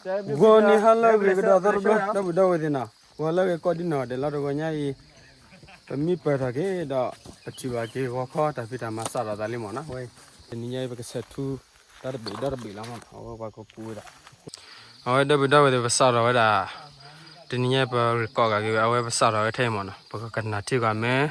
ဂီၤနံၤဟါလၢအဂ့ၤကဒီးသီတဘျီ ဒီပုၢ်ဒီဝဲၢ်သ့ၣ်နီၤ, ဂီၤလၢအဂ့ၤကိးဒ်နီၢ်ဒဲးလီၤ တဂီၤညါအံၤ ပမံပၢၢ်ထီၣ်က့ၤဒီး ပထံၣ်ဘၣ်က့ၤဂီၤခီတၢ်ဖံးတၢ်မၤစးထီၣ်သးလံမ့ၢ်နီၤ, ဝဲ တနံၤညါအံၤ ပကဆဲးထူ တၢ်တဘ့ၣ်ဒီတဘ့ၣ်လီၤမ့ၢ်နီၤ, အဝဲပှၤကပူၤဝဲဒၣ် အဝဲဒီပုၢ်ဒီဝဲၢ်သ့ၣ်ပစးထီၣ်ဝဲဒၣ် တနံၤညါအံၤပရ့ၣ်ကီးဂၤက့ၤဝဲ အဝဲပစးထီၣ်ဝဲထဲအံၤမ့ၢ်နီၤ, ပကကနၣ်ထံၣ်ကွၢ်မ့ၢ်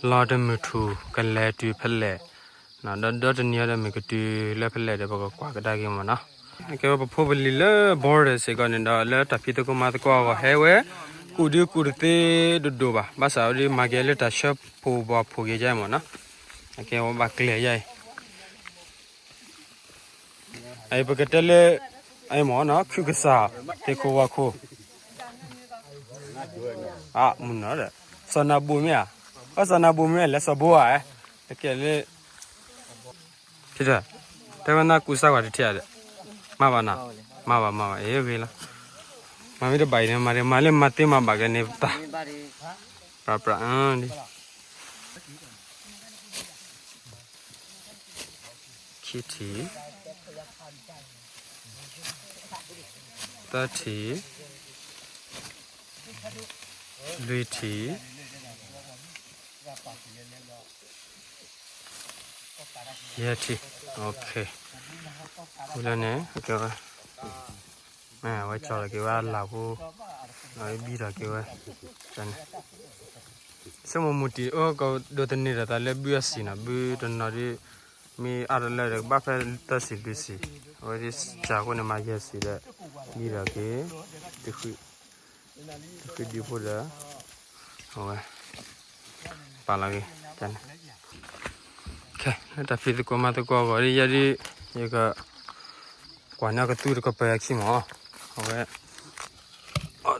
လီၤတမုၢ်ထူၣ်ကလဲၤတုၤဖဲလဲၣ် ဒီးဒီတနံၤအံၤဒီးမ့ၢ်ကတုၤလၢဖဲလဲၣ်ဒီး ပကကွၢ်ကဒါက့ၤမ့ၢ်နီၤ, အကဲဝဲပဖိပလံၤလၢ border စ့ၢ်ကီးန့ၣ်ဒီး လၢတၢ်ဖံးသကိးမၤသကိးအဂီၢ်ဟဲဝဲ ကူၣ်ဒုကူၣ်တသ့ဒိၣ်ဒိၣ်ဘၣ်, ဘၣ်ဆၣ်ဝဲဒ်မၤက့ၤလၢတၢ်ဆၢဖှိၣ်ဘီၣ်ဖှိၣ်က့ၤယါအံၤမ့ၢ်နီၤ, အကဲဝဲဘၣ်ကျဲၤယါအံၤ အံၤပကတဲလၢ အံၤမ့ၢ်နီၤ ခုကစၢ် သ့ၣ်ခိၣ်ဝၣ်ခိၣ် အမုၢ်နီၤဒီး စီၤနၤဘူၣ်မ့ၢ်ဧါ, အစီၤနၤဘူၣ်မ့ၢ်လဲၤစီၤဘိဧါ, တကဲလၢ ဖံတၢၢ် တဲဝဲနၢ်ကူစါကွၢ်တထံၣ်ဧါဒီး မၤဘၣ်နီၤ, မၤဘၣ်မၤဘၣ် အ့ၣ်ဂ့ၤလီၤ, မၤမ့ၢ်တဘၣ်အံၤန့ၣ် မၤမၤလၢမၤသ့မၤဘၣ်ကဲန့ၣ်တၢ် ပြးပြး ခံထံၣ်, သၢထံၣ်, လွံၢ်ထံၣ်, ယဲၢ်ထံၣ်, ဝံၤလၢန့ၣ် အဝဲကၠီထီၣ်က့ၤဝဲအလၣ်ဖိ, ဘံထီၣ်က့ၤဝဲ, န့ၣ် ဆိကမိၣ်မုၢ်တံၢ်အိၣ်ကဒိးသန့ၤဒီးသးလၢဘုအစံၣ်နီၤ, ဘုတနီၤဒ် မ့ၢ်အါတလၢဒီး ကဘၣ်ဖဲသၢစံၣ်လွံၢ်စံၣ်, အဝဲဒ်စၢ်အဃိန့ၣ် မၤယဲၢ်စံၣ်ဒီး ဘံထီၣ်က့ၤ, တဃံဒံဖိဒီး အဝဲ ပာ်လီၤက့ၤ, န့ၣ် လၢတၢ်ဖံးသကိးမၤသကိးအဂီၢ်ဒ်ယဲဒ် ယက ကွၢ်န့ၢ်ကသူတကပၤခံမး, အဝဲ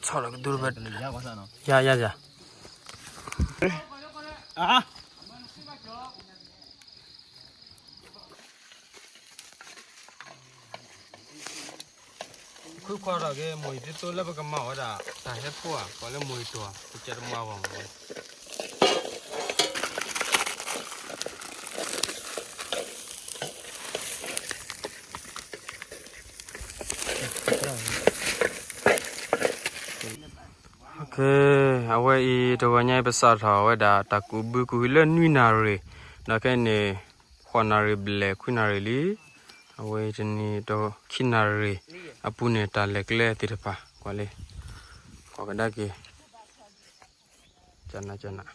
ဆီၣ်လီၤကသူတပၤ, ယၤယၤယၤ ခုခွါထီၣ်က့ၤ မိၢ်အံၤတသိလၢပကမၤအီၤဝဲဒၣ် တၢ်ဟဲဖိဧါ ကိးလၢမိၢ်အံၤတိၢ်ဧါ ပကဲတမါဂီၢ်မး. အဝဲအံၤ တဂီၤညါအံၤ ပစးထီၣ်ဝဲဒၣ် တၢ်ကူးဘုကူးဟုလၢနွံနၣ်ရံၣ်, ဒီးခဲအံၤန့ၣ် ဃိးနၣ်ရံၣ်ဘျဲၣ် ခွံနၣ်ရံၣ်လံ. အဝဲအံၤတနံၤဒီး ခံနၣ်ရံၣ်အပူၤန့ၣ် တၢ်လဲၤကျဲသ့ၣ်တဖၣ် ကွၢ်လံ, ကွၢ်ကဒါက့ၤ ကနၣ်ကနၣ်,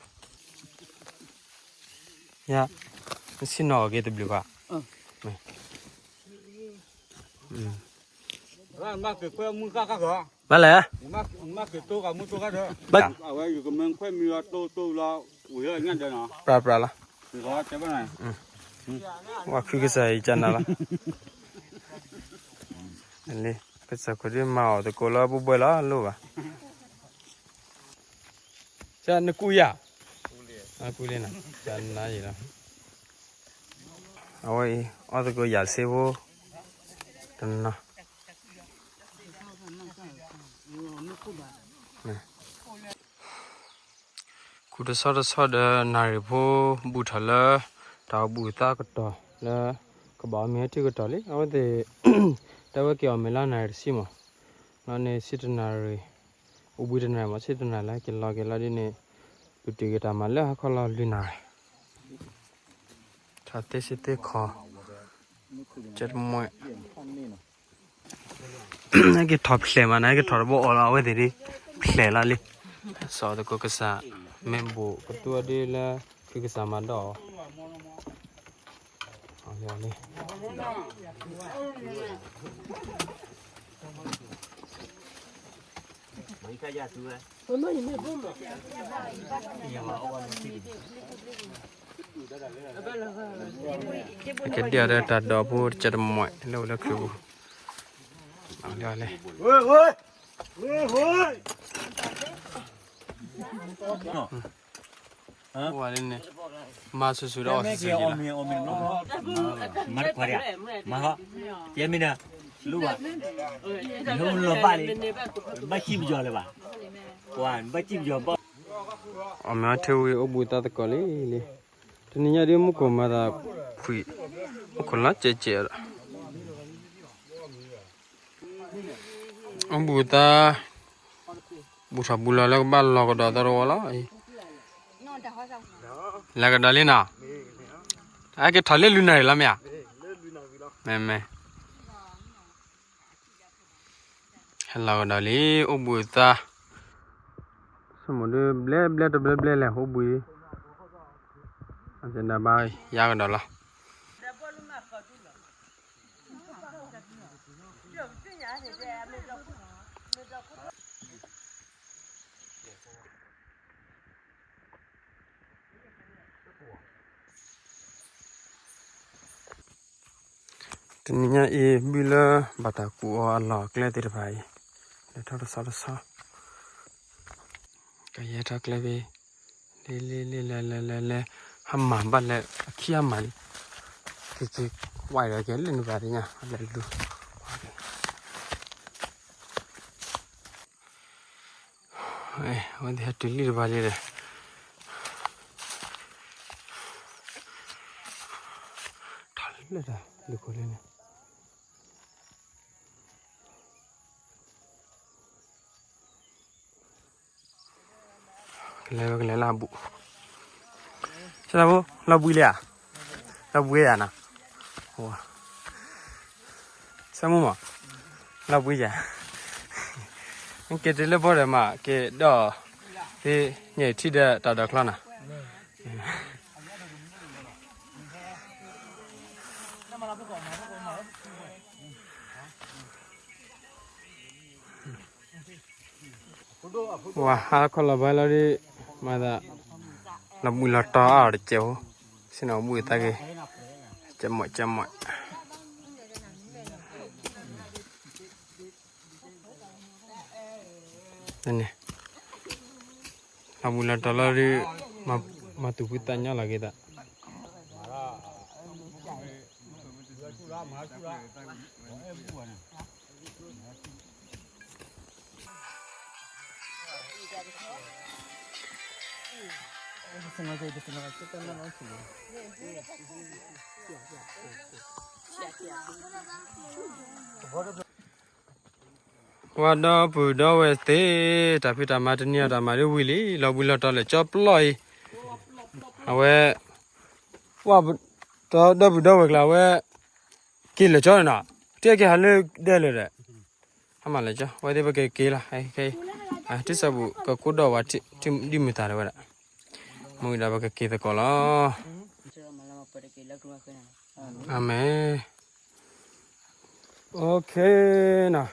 ယၤ, နဆ့ၣ်နီၤအီၤက့ၤတဘျုးဘၣ်, ဘၣ်လဲၣ်, ပြးပြးလီၤ, ဝဲခုကစၢ်အံၤကနၣ်လီၤ, လံ, ကစၢ်ခိၣ်ဒ်မၤအီၤသကိးလၢဘှဲဘှဲလီၤ လိၣ်ဘၣ် နကူးယၤ, ကူးလံနီၤ, နအံၤလီၤ, အဝဲအံၤ အီၣ်သကိးယၤစ့ဖိ တနီၤ, ခူၣ်တဆီတဆီဒီး နၣ်ရံၣ်ဖိ ဘူးထီၣ်လၢ တၢ်အီၣ်ဘူၣ်အသးကတီၢ်လၢ ကဘၣ်အီၣ်မ့ၤဟဲထံကတီၢ်လံ. အဝဲသ့ၣ် တၢ်ဝဲက့ၤအီၣ်မ့ၤလၢနၣ်ရံၣ်တဆံမး, လီၤန့ၣ် ဆံတနၣ်ရံၣ်, အိၣ်ဘှံးတနၣ်ရံၣ်မး ဆံတနၣ်ရံၣ်လၢက့ၤလီၤက့ၤလီၤဒ်န့ၣ် ပတုာ်က့ၤတၢ်မၤလၢဟါခီလီၤလွံၢ်နၣ်ရံၣ်, ထီၣ်သ့ဆံသ့ခီၣ်, ကဲတမှဲ ဟဲက့ၤထီၣ်ဖျဲးမးန့ၣ် ဟဲက့ၤထီၣ်တဘိအီၣ်လီၤ အဝဲသ့ၣ်ဒ် ဖျဲးလီၤလံ. စီၤသကိးကစၢ် မ့ၢ်ဘူးကတူၢ်ဒ်လၢ ခုကစၢ်မၤဒီးအီၤ လံ. ကဒံၣ်အီၤဒီးတၢ်ဒိးဖိတကဲတမှဲ လၢအိၣ်လၢခုးပူၤ လၢ မၤဆူၣ်ဆူၣ်ဒီးအီၣ်ဆူၣ်ဆူၣ်လီၤ. မၤတခွါဒံး, မၤဟီ, ယဲမ့ၢ်ဒၣ်, လူၤဘၣ်, လၢလီၤဘၣ်လံ, ဘၣ်စံၣ်ပယီၤလၢၤဘၣ်, ကွၢ်ဘၣ်စံၣ်ပယီၤဘၣ်. အီၣ်မ့ၤအီထံဝံၤ အိၣ်ဘှံးသးသကိးလံလံ. တနံၤညါဒ်မူခိၣ်မၤသးဖှံ, မူခိၣ်လီၤကဲးကဲးဒီး မ့ၢ် အိၣ်ဘှံးသါ, ဘူးထီၣ်ဘူးလီၤလၢကဘၣ်လီၤကဒီးသီတဝီလီၤ. လၢကဒီးလံနီၤ, အက့ၤထီၣ်လၢလွံၢ်နၣ်ရံၣ်လီၤမ့ၢ်ဧါ. မ့မ့ၢ် ဟဲလီၤကဒီးလံ, အိၣ်ဘှံးသါ, ဆိကမိၣ်ဒ်ဘျဲဘျဲတဘျဲဘျဲလဲၣ် အိၣ်ဘှံး, အကဒၣ်ဘၣ်ယါကဒီးလီၤ. တနံၤညါအံၤ ဘုလၢဘၣ်တၢ်ကူးအီၤအလီၢ်အကျဲသ့ၣ်တဖၣ်အံၤ, လဲၤထီၣ်တဆီတဆီ, ကယဲၢ်ထီၣ်ကျဲဖဲ, လ့လ့လ့ လဲၤလဲၤလဲၤလဲၤ, ဟးမၤဘၣ်လဲၤအခံဟးမၤလံ, က့ၤက့ၤဝဲဒီးက့ၤလၢနဘၣ်သ့ၣ်ညါ လဲၤလူၤ, အဝဲသ့ၣ်ဟဲတုၤလံတဘၣ်လံဒီး, ထီၣ်လၢတၢ်လူၢ်ခိၣ်လၢန့ၣ်, ကလဲၤဝဲကလဲၤလၢအဘူး, ဆၢဖိ လီၤဘှံးလံဧါ, လီၤဘှံးယၤနီၤ, ဆၢမုၢ်မး, လီၤဘှံးယၤ, က့ၤတုၤလၢဘီဒီးမး က့ၤဒီး, သ့ၣ်ညါထံၣ်ဒီးတၢ်ဒိးချီနီၤ. ဝၤဟးခီလီၤဘၣ်လီၤဒ်, မၤသး, လီၤဘှံးလီၤတီၤအါအီၤတစဲးဖိ, ဆ့ၣ်နီၤဘှံးသးက့ၤ, ကဲမွဲကဲမွဲ န့ၣ်, လီၤဘှံးလီၤတီၤလီၤဒ်, မၤသူၣ်ဖုသးညီလီၤက့ၤသး. ပှၤဒီပုၢ်ဒီဝဲၢ်သ့ၣ်, တၢ်ဖံးတၢ်မၤတနံၤအံၤတၢ်မၤဒ်ဝံၤလံ, လီၤဘှံးလီၤတီၤလၢာ်ကၠီပျီအံၤ, အဝဲ, ပှၤဒီပုၢ်ဒီဝဲၢ်ကျါဝဲ, က့ၤလၢာ်ကၠီန့ၣ်နီၤ, တက့ၤဟးလၢဒဲလၢာ်ဒီး, ဟးမၤလၢာ်ကၠီ, အဝဲသ့ၣ်ပကက့ၤလီၤ, ထံၣ်စၢ်ဘူၣ်ကကိးဒီးဝဲဒ်မုာ်သးတဝဲဒၣ်, မ့ၢ်ဝံၤဒီးပကက့ၤသကိးလီၤ. အၤမ့ၣ်.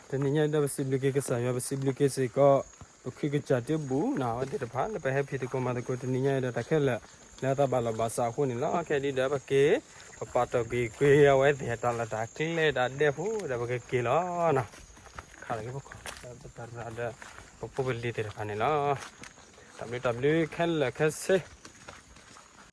တနံၤညါအံၤဒီးပစံးဘျုးက့ၤကစၢ်ယွၤ, ပစံးဘျုးက့ၤစ့ၢ်ကီး, ပခုကစၢ်တဘျုး, အဝဲသ့ၣ်တဖၣ်လၢပဟဲဖံးသကိးမၤသကိးတနံၤညါအံၤဒီး တၢ်ခဲလၢာ်လၢအသးဘၣ်လီၢ်ဘၣ်စးအဃိန့ၣ်လီၤ. ခဲအံၤဒီးပက့ၤ, ပပာ်တ့ၢ်ကွံာ်ကွံာ်အဝဲသ့ၣ်တၢ်လီၢ်တၢ်ကျဲတၢ်ဒဲးဖိဒီးပကက့ၤလီၤ. ခးလီၤက့ၤပခိၣ်, ဒီးပဖိပလံၤသ့ၣ်တဖၣ်န့ၣ်လီၤ. တၢ်ဘျုးတၢ်ဘျုးခဲလၢာ်ခဲဆ့